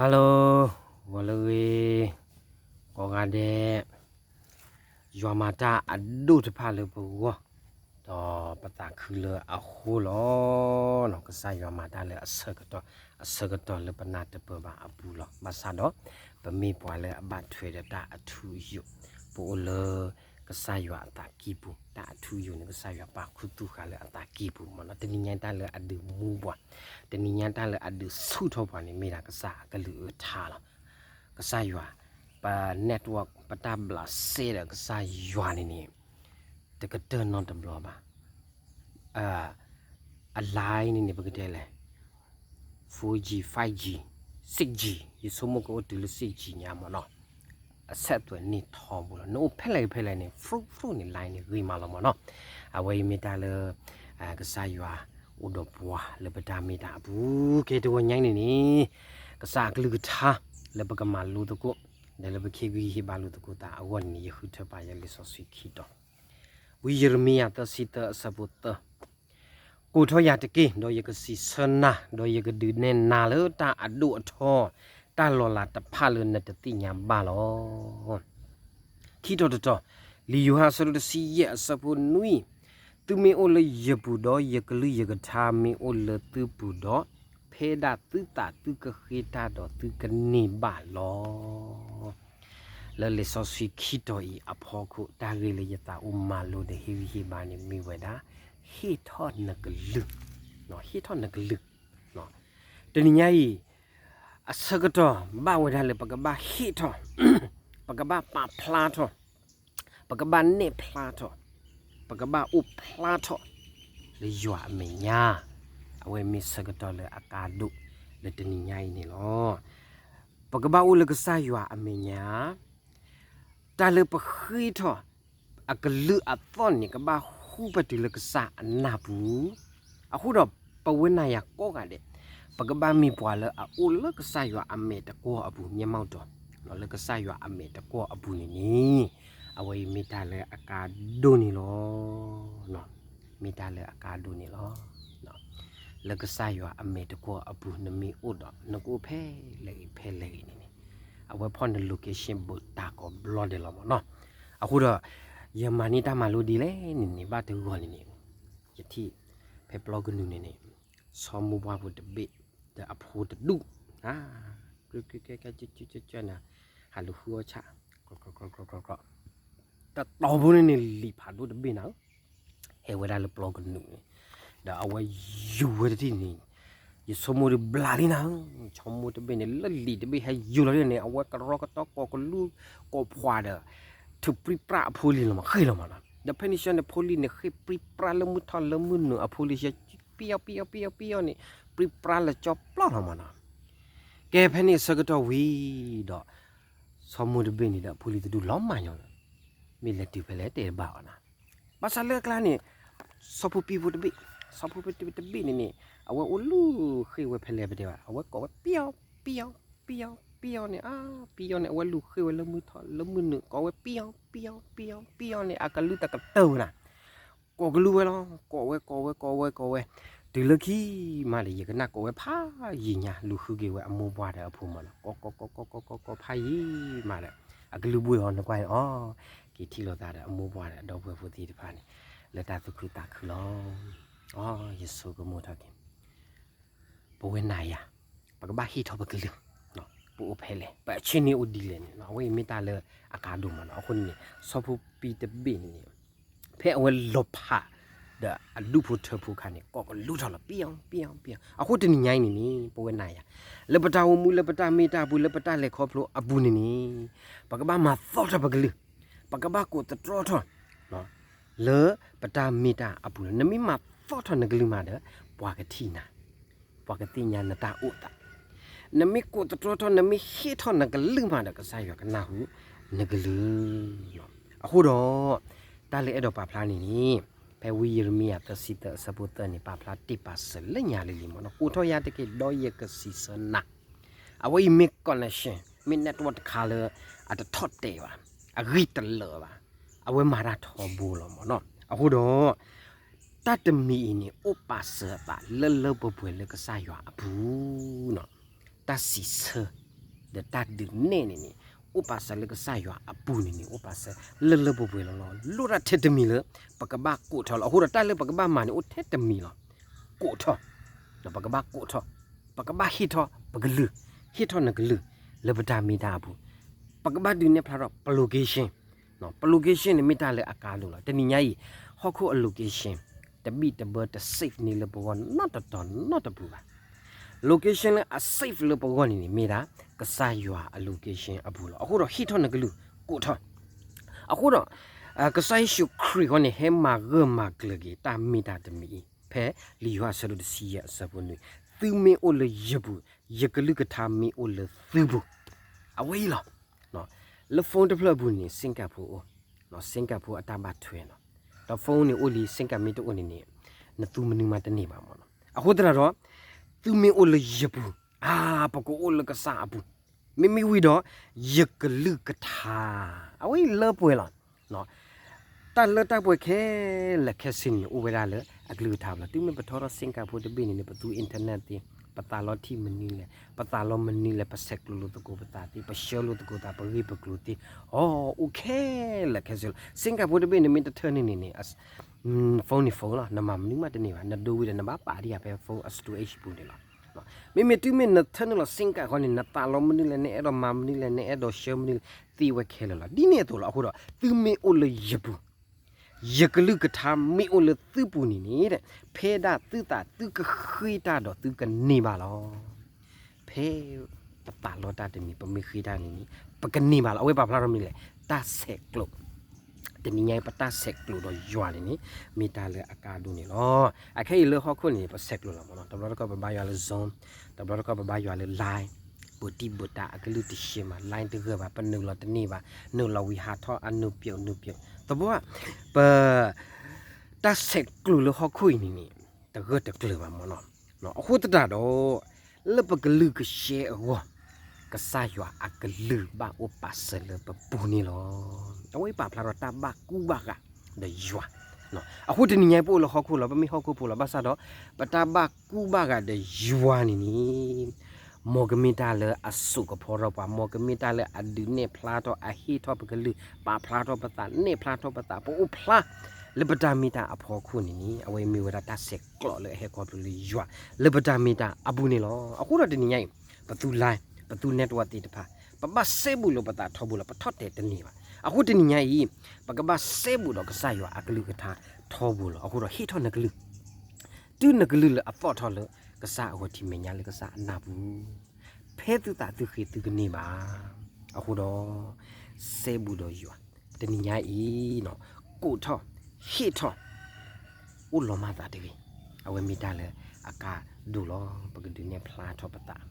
Hello, ဂီၤလၢအဂ့ၤ, ကိးဂၤဒဲး, ယွၤမၤတၢ်အဒိၣ်တဖၣ်လၢပဂီၢ်, ဒီးပသးခုလၢအဃိလီၤ. ကစၢ်ယွၤမၤတၢ်လၢအဆၢကတီၢ်, အဆၢကတီၢ်လၢပနၢ်တပၢၢ်ဘၣ်အပူၤလီၤ. ဘၣ်ဆၣ်ဒီး ပမ့ၢ်ပှၤလၢအဘၣ်ထွဲဒီးတၢ်အထူအယိာ်, ပအိၣ်လၢကစၢ်ယွၤအသးကံၢ်ပူၤ, တၢ်အထူအယိာ်န့ၣ် ကစၢ်ယွၤပာ်ခူသူၣ်ဃာ်လၢအသးကံၢ်ပူၤမ့ၢ်နီၤ. တနံၤညါတၢ်လၢအဒုးမူပှၤ, တနံၤညါတၢ်လၢအဒုးဆူၣ်ထီၣ်ပှၤန့ၣ် မ့ၢ်ဒၣ်ကစၢ်အကလုၢ်အကထါလီၤ. ကစၢ်ယွၤ, ပ network ပတၢ်ဘျးစဲဒီးကစၢ်ယွၤန့ၣ်န့ၣ် တကတၢၢ်နီတဘျီဘၣ်. အ line န့ၣ်န့ၣ် ပကတဲလဲၣ်, four G, five G, six G, ယဆိကမိၣ်ကအိၣ်တုၤလၢ six G ညါမ့ၢ်နီၤ. အဆက်အသွယ်န့ၣ်ထီဘိလီၤ. နအိၣ်ဖဲလဲၣ်ဖဲလဲၣ်န့ၣ် fruit fruit န့ၣ် line န့ၣ်ဂ့ၤမးလီၤမ့ၢ်နီၤ. အဝဲအံၤမ့ၢ်တၢ်လၢ ကစၢ်ယွၤအိၣ်ဒီးပှၤလၢပတၢ်မ့ၢ်တၢ်အပူၤ, ကဲတဂီၤညါအံၤန့ၣ်န့ၣ် ကစၢ်အကလုၢ်ကထါ လၢပကမၤလိသကိး, ဒီးလၢပကဟ့ၣ်ဂံၢ်ဟ့ၣ်ဘါလိာ်သကိးသးအဂီၢ်န့ၣ်န့ၣ် ယဃုထၢပာ်ယၤလံာ်စီဆှံခံတီၤ, ဝံယံးရမံယၤသၢဆံသၢအဆၢဖိသၢ, ကိးထီၣ်ယၤတက့ၢ်, ဒီးယကစံးဆၢနၤ, ဒီးယကဒုးနဲၣ်နၤလၢတၢ်အဒိၣ်အထီ, တၢ်လီၤလးတဖၣ်လၢနတသ့ၣ်ညါဘၣ်လီၤ. ခံတီၤတတီၤ, လံာ်ယိၤဟၣ်အဆၢဒိၣ်တဆံယဲၢ်အဆၢဖိနွံ, သုမ့ၢ်အိၣ်လၢယပူၤဒီးယကလုၢ်ယကထါမ့ၢ်အိၣ်လၢသုပူၤဒီး, ဖဲဒၣ်သုသးသုကဃ့တၢ်ဒီးသုကန့ၢ်ဘၣ်လီၤ. လၢလံာ်စီဆှံခံတီၤအံၤအဖီခိၣ် တၢ်ဂ့ၢ်လၢယသးအိၣ်မၤလိဒီးဟ့ၣ်ဂံၢ်ဟ့ၣ်ဘါန့ၣ်မ့ၢ်ဝဲဒၣ်, ဟ့ၣ်ထီၣ်နကလုၢ်, ဟ့ၣ်ထီၣ်နကလုၢ်. တနံၤညါအံၤ အဆၢကတီၢ်ဘၣ်ဝဲဒၣ်လၢပကဘၣ်ဟ့ၣ်ထီၣ်, ပကဘၣ်ပာ်ဖျါထီၣ်, ပကဘၣ်နဲၣ်ဖျါထီၣ်, ပကဘၣ်အိၣ်ဖျါထီၣ်လၢယွၤအမဲာ်ညါ, အဝဲမ့ၢ်ဆၢကတီၢ်လၢအကါဒိၣ်လၢတနံၤညါအံၤန့ၣ်လီၤ. ပကဘၣ်အိၣ်လၢကစၢ်ယွၤအမဲာ်ညါ, တၢ်လၢပဃ့ထီၣ် အကလုၢ်အသီၣ်န့ၣ် ကဘၣ်ဃုပတုၤလၢကစၢ်အနၢ်ပူၤ, အဃိဒီးပဝဲနၤယၤကိးဂၤဒဲး, ပကဘၣ်မ့ၢ်ပှၤလၢအအိၣ်လၢကစၢ်ယွၤအမဲာ်တကွီၢ်အပူၤ မျက်မှောက်တော်, လၢကစၢ်ယွၤအမဲာ်တကွီၢ်အပူၤန့ၣ်န့ၣ်, အဝဲအံၤမ့ၢ်တၢ်လၢအကါဒိၣ်န့ၣ်လီၤ. မ့ၢ်တၢ်လၢအကါဒိၣ်န့ၣ်လီၤ. လၢကစၢ်ယွၤအမဲာ်တကွီၢ်အပူၤ နမ့ၢ်အိၣ်ဒီး နကအိၣ်ဖဲလဲၣ်ဂ့ၤဖဲလဲၣ်ဂ့ၤန့ၣ်န့ၣ်, အဝဲဖီၣ်န location ဘူးတၢ်ကိးဘျီဒဲးလီၤမ့ၢ်နီၤ. အဃိဒီး ယမၤန့ၢ်တၢ်မၤလိဒ်လဲၣ်န့ၣ်န့ၣ် ဘၣ်တဂီၤန့ၣ်န့ၣ်, ယထံၣ် ဖဲပျီကနူၤန့ၣ်န့ၣ်, ဆီမိၢ်ပှၢ်ဖိတဘ့ၣ် ဒီးအဖိတဒူၣ်, ကဲကဲကဲကဲကဲန့ၣ်, ဟးလူၤဃုအီၣ်ဆၣ်, တတီၤဖိန့ၣ်န့ၣ် လံာ်ဖးဒိၣ်တဘ့ၣ်နၤဧၢ ဟဲဝဲဒၣ်လၢပျီကနူၤန့ၣ်, ဒီးအဝဲယူၤဝဲတထံၣ်န့ၣ်, ယဆိကမိၣ်ဒီးဘျးလံနၤဧၢ, ဆီမိၢ်တဘ့ၣ်န့ၣ် လၢလံာ်တဘ့ၣ်ဟဲယူၤလီၤန့ၣ် အဝဲကရီကတီကိးကလူကိးဖှၤဒီး, ထုးပြံပြါအဖိလံၤလီၤမး ဃ့ၢ်လီၤမးနီၤ, ဒီးဖဲန့ၣ်ဆၢန့ၣ် ဖိလံၤန့ၣ် ဃ့ၢ်ပြံပြါလၢမုၢ်ထီၣ်လၢမုၢ်နုာ်အဖိလံၤဆၢ, ပံအီပံအီပံအီပံအီန့ၣ်, ပြံပြါလၢကၠီပျီလီၤမးနီၤ. ကဲဖဲန့ၣ်အဆၢကတီၢ်ဝံၤဒီး ဆီမိၢ်တဘ့ၣ်န့ၣ်ဒီးအဖိလံၤတဒူၣ်လီၤမၢ်ညီလီၤ, မ့ၢ်လဲၤတုၤဖဲလဲၣ်တဲတဘၣ်အီၤနၤ, ဘၣ်ဆၣ်လၢအကျါန့ၣ်, ဆီဖိပံဖိတဘ့ၣ်, ဆီဖိပံတဘ့ၣ်န့ၣ်န့ၣ်, အဝဲအိၣ်လူၤဃ့ၢ်ဝဲဖဲလဲၣ်ပတဲဘၣ်, အဝဲကိးဝဲပံအီ, ပံအီ, ပံအီ, ပံအီန့ၣ်, အါ, ပံအီန့ၣ် အဝဲလူၤဃ့ၢ်ဝဲလၢမုၢ်ထီၣ်လၢမုၢ်နုာ် ကိးဝဲပံအီ, ပံအီ, ပံအီ, ပံအီန့ၣ် အကလုၢ်တကတၢၢ်ဝဲနၤ ကိးကလူဝဲလီၤ, ကိးဝဲ ကိးဝဲ ကိးဝဲ ကိးဝဲ, တုၤလၢခံမးဒီး ယကနၣ်ကိးဝဲဖးယံာ်ညါ လူၤဃုက့ၤဝဲအမိၢ်ပှၢ်ဒီးအဖိမးနီၤ, ကိး ကိး ကိး ကိး ကိး ကိး ကိးဖးယံာ်မးဒီး, အကလုၢ်ဘှ့ၣ်အီၤနကွၢ်န့ၣ်အီၤ, က့ၤထံၣ်လိာ်သးဒီးအမိၢ်ပှၢ်ဒီးအဒီပုၢ်ဝဲၢ်ဖိသ့ၣ်တဖၣ်န့ၣ်, လၢတၢ်သူၣ်ခုသးခုလီၤ. အီ ယဆိကမိၣ်ထီၣ်က့ၤ ပဝဲနၤယၤ, ပကဘၣ်ဟ့ၣ်ထီၣ်ပကလုၢ်, ပအိၣ်ဖဲလဲၣ် ပအဆ့န့ၣ်အိၣ်ဒ်လဲၣ်န့ၣ်, အဝဲအံၤမ့ၢ်တၢ်လၢအကါဒိၣ်မးနီၤ, အဃိန့ၣ်န့ၣ် ဆီဖိပံတဘ့ၣ်န့ၣ်န့ၣ်, ဖဲအဝဲလီၤဖးဒီးအဒူၣ်ဖိထၢဖိအခါန့ၣ် ကိးကလူထီၣ်လီၤ ပံအီ ပံအီ ပံအီ, အဃိတနံၤညါအံၤန့ၣ်န့ၣ် ပဝဲနၤယၤ, လၢပတၢ်အိၣ်မူလၢပတၢ်မ့ၢ်တၢ်ပူၤလၢပတၢ်လဲၤခီဖျိအပူၤန့ၣ်န့ၣ်, ပကဘၣ်မၤသီထီၣ်ပကလုၢ်, ပကဘၣ်ကိးသတြီထီၣ် လၢပတၢ်မ့ၢ်တၢ်အပူၤလီၤ. နမ့ၢ်မၤသီထီၣ်နကလုၢ်မးဒီး, ပှၤကထံၣ်နၤ, ပှၤကသ့ၣ်ညါနတၢ်အိၣ်သး, နမ့ၢ်ကိးသတြီထီၣ် နမ့ၢ်ဟ့ၣ်ထီၣ်နကလုၢ်မးဒီး ကစၢ်ယွၤကနၢ်ဟူနကလုၢ်. အဃိဒီး, တၢ်လၢအဲၣ်ဒိးပာ်ဖျါန့ၣ်န့ၣ်, ဖဲဝံယံးရမံယၤသၢဆံသၢအဆၢဖိသၢန့ၣ် ပာ်ဖျါတ့ၢ်ပာ်စၢၤလၢညါလံလံမးနီၤ, ကိးထီၣ်ယၤတက့ၢ် ဒီးယကစံးဆၢနၤ, အဝဲအံၤမ့ၢ် connection, မ့ၢ် network တခါလၢအတထီၣ်တဲာ်ဘၣ်, အဂံၢ်တလၢာ်ဘၣ်, အဝဲမၤတၢ်ထီဘိလီၤမးနီၤ. အဃိဒီး, တၢ်တမံၤအံၤန့ၣ် အိၣ်ပာ်စၢၤအသးလၢလၢပှဲၤပှဲၤလၢကစၢ်ယွၤအပူၤ, တၢ်စံးဆၢ ဒီးတၢ်ဒုးနဲၣ်န့ၣ်န့ၣ် အိၣ်ပာ်စၢၤလၢကစၢ်ယွၤအပူၤန့ၣ်န့ၣ် အိၣ်ပာ်စၢၤလၢလၢပှဲၤပှဲၤလီၤလီၤ. လိၣ်တၢ်ထဲတမံၤလၢ ပကဘၣ်ကိးထီၣ်လီၤ. အဃိဒီးတၢ်လၢပကဘၣ်မၤန့ၣ် အိၣ်ထဲတမံၤလီၤ. ကိးထီၣ်, ဒီးပကဘၣ်ကိးထီၣ်, ပကဘၣ်ဟ့ၣ်ထီၣ်ပကလုၢ်, ဟ့ၣ်ထီၣ်နကလုၢ် လၢပတၢ်မ့ၢ်တၢ်အပူၤ, ပကဘၣ်ဒုးနဲၣ်ဖျါထီၣ်ပ location, ပ location န့ၣ်မ့ၢ်တၢ်လၢအကါဒိၣ်လီၤ. တနံၤညါအံၤ ဟီၣ်ခိၣ်အ location တဘံၣ်တဘၢတ safe န့ၢ်လၢပဂီၢ်နီတတီၤနီတပူၤဘၣ်. Location လၢအ safe လၢပဂီၢ်န့ၣ်န့ၣ် မ့ၢ်ဒၣ် ကစၢ်ယွၤအ location အပူၤလီၤ. အဃိဒီးဟ့ၣ်ထီၣ်နကလုၢ်ကိးထီၣ်. အဃိဒီး ကစၢ်ယ့ၣ်ၡူးခရံာ်ဃီန့ၣ် ဟဲမၤဂၢၢ်မၤကျၢၤက့ၤတၢ်မ့ၢ်တၢ်တမံၤအံၤ ဖဲလံာ်ယိၤဟၣ်အဆၢဒိၣ်တဆံယဲၢ်အဆၢဖိနွံ, သုမ့ၢ်အိၣ်လၢယပူၤ, ယကလုၢ်ကထါမ့ၢ်အိၣ်လၢသုပူၤ, အဝဲအံၤလီၤ. လၢ phone တဖျၢၣ်အပူၤန့ၣ် Singapore အိၣ်, Singapore အတၢ်ဘၣ်ထွဲနီၤ, ဒီး phone န့ၣ်အိၣ်လံ Singapore မ့ၢ်တအိၣ်န့ၣ်န့ၣ် နသူမနုၤမးတန့ၢ်ဘၣ်မ့ၢ်နီၤ. အဃိသတးဒီး သုမ့ၢ်အိၣ်လၢယပူၤ, အါ ပကအိၣ်လၢကစၢ်အပူၤ, မ့မ့ၢ်ဝံၤဒီး ယကလုၢ်ကထါ, အဝဲအံၤလၢပှဲၤလီၤ. တၢ်လၢတၢ်ပှဲၤခဲလၢာ်ခဲဆ့န့ၣ် အိၣ်ဝဲဒၣ်လၢအကလုၢ်ကထါလီၤ. တုၤမ့ၢ်ပထီထီၣ် Singapore တဘ့ၣ်န့ၣ်န့ၣ် ပသူ internet သ့, ပသးလီထံၣ်မနုၤလဲၣ်, ပသးလီမနုၤလဲၣ်, ပဆဲးကျိးလိာ်သကိးပသးသ့, ပဆှၢလိာ်သကိးသး, ပဂ့ၢ်ပကျိၤသ့, အိၣ်ခဲလၢာ်ခဲဆ့လီၤ. Singapore တဘ့ၣ်န့ၣ် မ့ၢ်တထၢနုာ်န့ၣ်န့ၣ် phone န့ၣ် phone လီၤ, နမၤမနုၤမးတန့ၢ်ဘၣ်, နဒိဝံၤဒီးနဘၣ်ပာ်ဒံးယၤဖဲ phone အ storage ပူၤန့ၣ်လီၤ. မ့မ့ၢ်တုၤမ့ၢ်နထၢနုာ်လီၤ Singapore ဃီန့ၣ် နသးလီမနုၤလဲၣ်, နအဲၣ်ဒိးမၤမနုၤလဲၣ်, နအဲၣ်ဒိးဆှၢမနုၤလဲၣ်, သ့ဝဲခဲလၢာ်လီၤ. ဒ်န့ၣ်အသိးလီၤ. အဃိဒီး သုမ့ၢ်အိၣ်လၢယပူၤ, ယကလုၢ်ကထါမ့ၢ်အိၣ်လၢသုပူၤန့ၣ်န့ၣ်, ဖဲဒၣ်သုသးသုကဃ့တၢ်ဒီးသုကန့ၢ်ဘၣ်လီၤ. ဖဲပသးလီတၢ်တမံၤ ပမ့ၢ်ဃ့တၢ်န့ၣ်န့ၣ် ပကန့ၢ်ဘၣ်လီၤ. အဝဲပာ်ဖျါထီၣ်မနုၤလဲၣ်, တၢ်ဆဲးကျိး, တနံၤညါအံၤ ပတၢ်ဆဲးကျိးဒီးယွၤန့ၣ်န့ၣ် မ့ၢ်တၢ်လၢအကါဒိၣ်န့ၣ်လီၤ. အခဲအံၤလၢဟီၣ်ခိၣ်န့ၣ် ပဆဲးကျိးလီၤမ့ၢ်နီၤ, တဘျီတခီၣ်ပဘါယွၤလၢ Zoom, တဘျီတခီၣ်ပဘါယွၤလၢ Line, ပတံၢ်ပတၢ်အကလုၢ်တဆှဲမး, Line တဂၢၢ်ဘၣ်, ပနုာ်လီၤတန့ၢ်ဘၣ်, နုာ်လီၤဝံၤဟးထီၣ်အနုာ်ပျိးနုာ်ပျိး, သဘီ, ပ တၢ်ဆဲးကျိးလၢဟီၣ်ခိၣ်အံၤန့ၣ်န့ၣ် တဂၢၢ်တကျၢၤဘၣ်မ့ၢ်နီၤ. အဃိသတးဒီး လၢပကလုၢ်ကရှဲအဂီၢ် ကစၢ်ယွၤအကလုၢ်ဘၣ်အိၣ်ပာ်စၢၤလၢပပူၤန့ၣ်လီၤ. အဝဲပာ်ဖျါထီၣ်တၢ်ဘၣ်ကူဘၣ်ဂာ်ဒီးယွၤ, အဃိတနံၤညါအံၤပအိၣ်လၢဟီၣ်ခိၣ်လီၤ, ပမ့ၢ်ဟီၣ်ခိၣ်ဖိလီၤ, ဘၣ်ဆၣ်ဒီး ပတၢ်ဘၣ်ကူဘၣ်ဂာ်ဒီးယွၤန့ၣ်န့ၣ် မ်ကမ့ၢ်တၢ်လၢအစိာ်ကဖီထီၣ်ပှၤ, မ်ကမ့ၢ်တၢ်လၢအဒုးနဲၣ်ဖျါထီၣ်, အဟ့ၣ်ထီၣ်ပကလုၢ်, ပာ်ဖျါထီၣ်ပသး, နဲၣ်ဖျါထီၣ်ပသး, ပအိၣ်ဖျါလၢပတၢ်မ့ၢ်တၢ်အဖီခိၣ်န့ၣ်န့ၣ် အဝဲမ့ၢ်ဝဲဒၣ်တၢ်ဆဲးကျိးလၢအဟဲခီဖျိလၢယွၤ လၢပတၢ်မ့ၢ်တၢ်အပူၤန့ၣ်လီၤ. အဃိဒီးတနံၤညါအံၤ ပသူ Line, ပသူ network သ့ၣ်တဖၣ် ပဘၣ်စဲဘူးလိာ်ပသးထီဘိလီၤ, ပထီၣ်တဲာ်တန့ၢ်ဘၣ်. အဃိတနံၤညါအံၤ ပကဘၣ်စဲဘူးဒီးကစၢ်ယွၤအကလုၢ်ကထါထီဘိလီၤ. အဃိဒီးဟ့ၣ်ထီၣ်နကလုၢ် တုၤနကလုၢ်လၢအသီၣ်ထီၣ်လၢကစၢ်အဂီၢ်ထံးမဲာ်ညါလၢကစၢ်အနၢ်ပူၤ, ဖဲသုသးသုဃ့သုကန့ၢ်ဘၣ်. အဃိဒီး စဲဘူးဒီးယွၤ တနံၤညါအံၤ ကိးထီၣ် ဟ့ၣ်ထီၣ် အိၣ်လီၤမၢ်သးတဂ့ၤ. အဝဲမ့ၢ်တၢ်လၢအကါဒိၣ်လီၤ. ပကဒုးနဲၣ်ဖျါထီၣ်ပသး,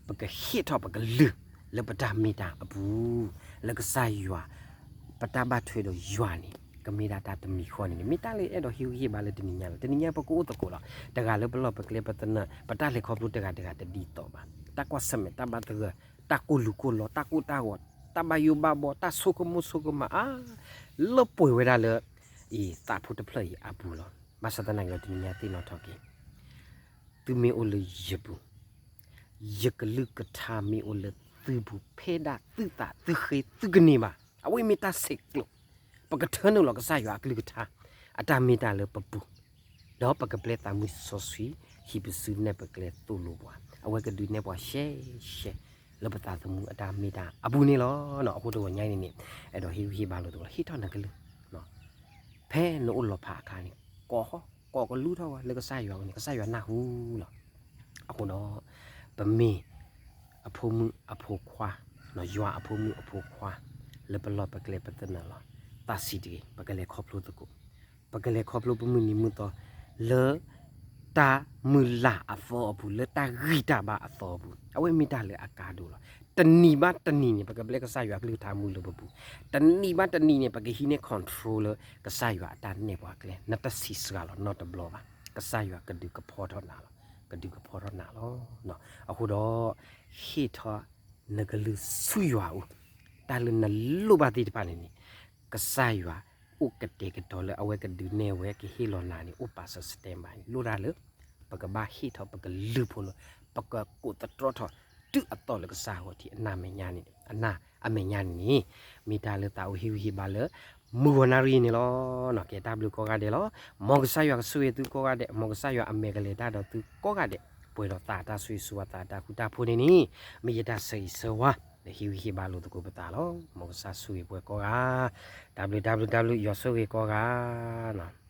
ပကဟ့ၣ်ထီၣ်ပကလုၢ်လၢပတၢ်မ့ၢ်တၢ်အပူၤ လၢကစၢ်ယွၤ ပတၢ်ဘၣ်ထွဲဒီးယွၤန့ၣ် ကမ့ၢ်ဒၣ်တၢ်တမံၤဃီန့ၣ်န့ၣ် မ့ၢ်တၢ်လၢအဲၣ်ဒိးဟ့ၣ်ဂံၢ်ဟ့ၣ်ဘါလၢတနံၤညါလီၤ. တနံၤညါပကအိၣ်သကိးလီၤ. တဂၤလၢပလီၢ်ပကျဲပသနၢၣ် ပတၢ်လဲၤခီဖျိတဂၤတဂၤတဒ်သိးဘၣ်. တၢ်ကွၢ်ဆၢၣ်မဲာ် တၢ်ဘၣ်သဂၢၢ် တၢ်ကိၢ်လူၤကိၢ်လီၤ တၢ်ကိၢ်တၢ်ဂီၤ တၢ်ဘၣ်ယိၣ်ဘၣ်ဘီ တၢ်ဆိကမိၣ်ဆိကမးအါ လၢပှဲၤဝဲဒၣ်လၢ အံၤသးဖိတဖျၢၣ်အံၤအပူၤလီၤ. ဘၣ်ဆၣ်သနာ်က့ဒီး တနံၤညါသ့ၣ်နီၣ်ထီၣ်က့ၤ သုမ့ၢ်အိၣ်လၢယပူၤ ယကလုၢ်ကထါမ့ၢ်အိၣ်လၢသုပူၤ ဖဲဒၣ်သုသးသုဃ့သုကန့ၢ်ဘၣ်. အဝဲမ့ၢ်တၢ်ဆဲးကျိး ပကထၢနုာ်လီၤကစၢ်ယွၤအကလုၢ်ကထါ အတၢ်မ့ၢ်တၢ်လၢပပူၤ ဒီးပကပျဲသးမုၢ်စီဆှံ ဟံးပစုနဲၣ်ပကျဲသိၣ်လိပှၤ အဝဲကဒုးနဲၣ်ပှၤရှဲရှဲ လၢပသးသမူအတၢ်မ့ၢ်တၢ်အပူၤန့ၣ်လီၤ. အဃိတဂီၤညါအံၤန့ၣ်န့ၣ် အဲၣ်ဒိးဟ့ၣ်ဂံၢ်ဟ့ၣ်ဘါလိာ်သကိး ဟ့ၣ်ထီၣ်နကလုၢ် ဖဲနအိၣ်လီၤဖးအခါန့ၣ် ကိး ကိးကလူထီၣ်ဝဲလၢကစၢ်ယွၤအအိၣ်န့ၣ် ကစၢ်ယွၤနၢ်ဟူလီၤ. အဃိဒီး ပမ့ၢ်အဖိမုၣ်အဖိခွါ ယွၤအဖိမုၣ်အဖိခွါ လၢပလီၢ်ပကျဲပသနၢၣ်လီၤ. သးဆံးတဂ့ၤ ပကလဲၤခီဖျိသကိး ပကလဲၤခီဖျိပမုၢ်နံၤမုၢ်သီ လၢတၢ်မုၢ်လၢ်အသီအပူၤ လၢတၢ်ဂံၢ်တၢ်ဘါအသီအပူၤ အဝဲမ့ၢ်တၢ်လၢအကါဒိၣ်လီၤ. တနံၤဘၣ်တနံၤန့ၣ် ပကပျဲကစၢ်ယွၤအကလုၢ်ကထါမူလၢပပူၤ တနံၤဘၣ်တနံၤန့ၣ် ပကဟံးန့ၢ် control လၢကစၢ်ယွၤအတၢ်နဲၣ်ပှၤကျဲ နတဆံးစှၤလီၤနီတဘျီဘၣ်. ကစၢ်ယွၤကဒုးကဖီထီၣ်နၤလီၤ. ကဒုးကဖီထီၣ်နၤလီၤ. အဃိဒီး ဟ့ၣ်ထီၣ်နကလုၢ်ဆူယွၤအအိၣ် တၢ်လၢနလိၣ်ဘၣ်သ့ၣ်တဖၣ်န့ၣ်န့ၣ် ကစၢ်ယွၤအိၣ်ကတဲာ်ကတီၤလၢအဝဲကဒုးနဲၣ်ဝဲကဟ့ၣ်လီၤနၤန့ၣ် အိၣ်ပာ်စၢၤ standby န့ၣ် လိၣ်ဒၣ်လၢ ပကဘၣ်ဟ့ၣ်ထီၣ်ပကလုၢ်ဖိလၢ ပကကိးသတြီထီၣ် တုၤအသီၣ်လၢကစၢ်ဂီၤထံးအနၢ်မဲာ်ညါန့ၣ် အနၢ်အမဲာ်ညါန့ၣ်န့ၣ် မ့ၢ်တၢ်လၢသးအိၣ်ဟ့ၣ်ဂံၢ်ဟ့ၣ်ဘါလၢ မုၢ်ဂီၤနၣ်ရံၣ်န့ၣ်လီၤ. ကဲတၢ်ဘျုးကိးဂၤဒဲးလီၤ. မ်ကစၢ်ယွၤကဆိၣ်ဂ့ၤသုကိးဂၤဒဲး, မ်ကစၢ်ယွၤအမဲာ်ကလဲၤတၢ်ဒီးသုကိးဂၤဒဲး, ပှဲၤဒီးသးအတၢ်ဆိၣ်ဂ့ၤဆိၣ်ဝါ သးအတၢ်ဃူတၢ်ဖိးန့ၣ်န့ၣ် မ့ၢ်ယတၢ်ဆၢဂ့ၤဆၢဝါ လၢဟ့ၣ်ဂံၢ်ဟ့ၣ်ဘါလိာ်သကိးပသးလီၤ. မ်ကစၢ်ဆိၣ်ဂ့ၤပှၤကိးဂၤ, တၢ်ဘျုးတၢ်ဘျုးတၢ်ဘျုး ယွၤဆိၣ်ဂ့ၤကိးဂၤန့ၣ်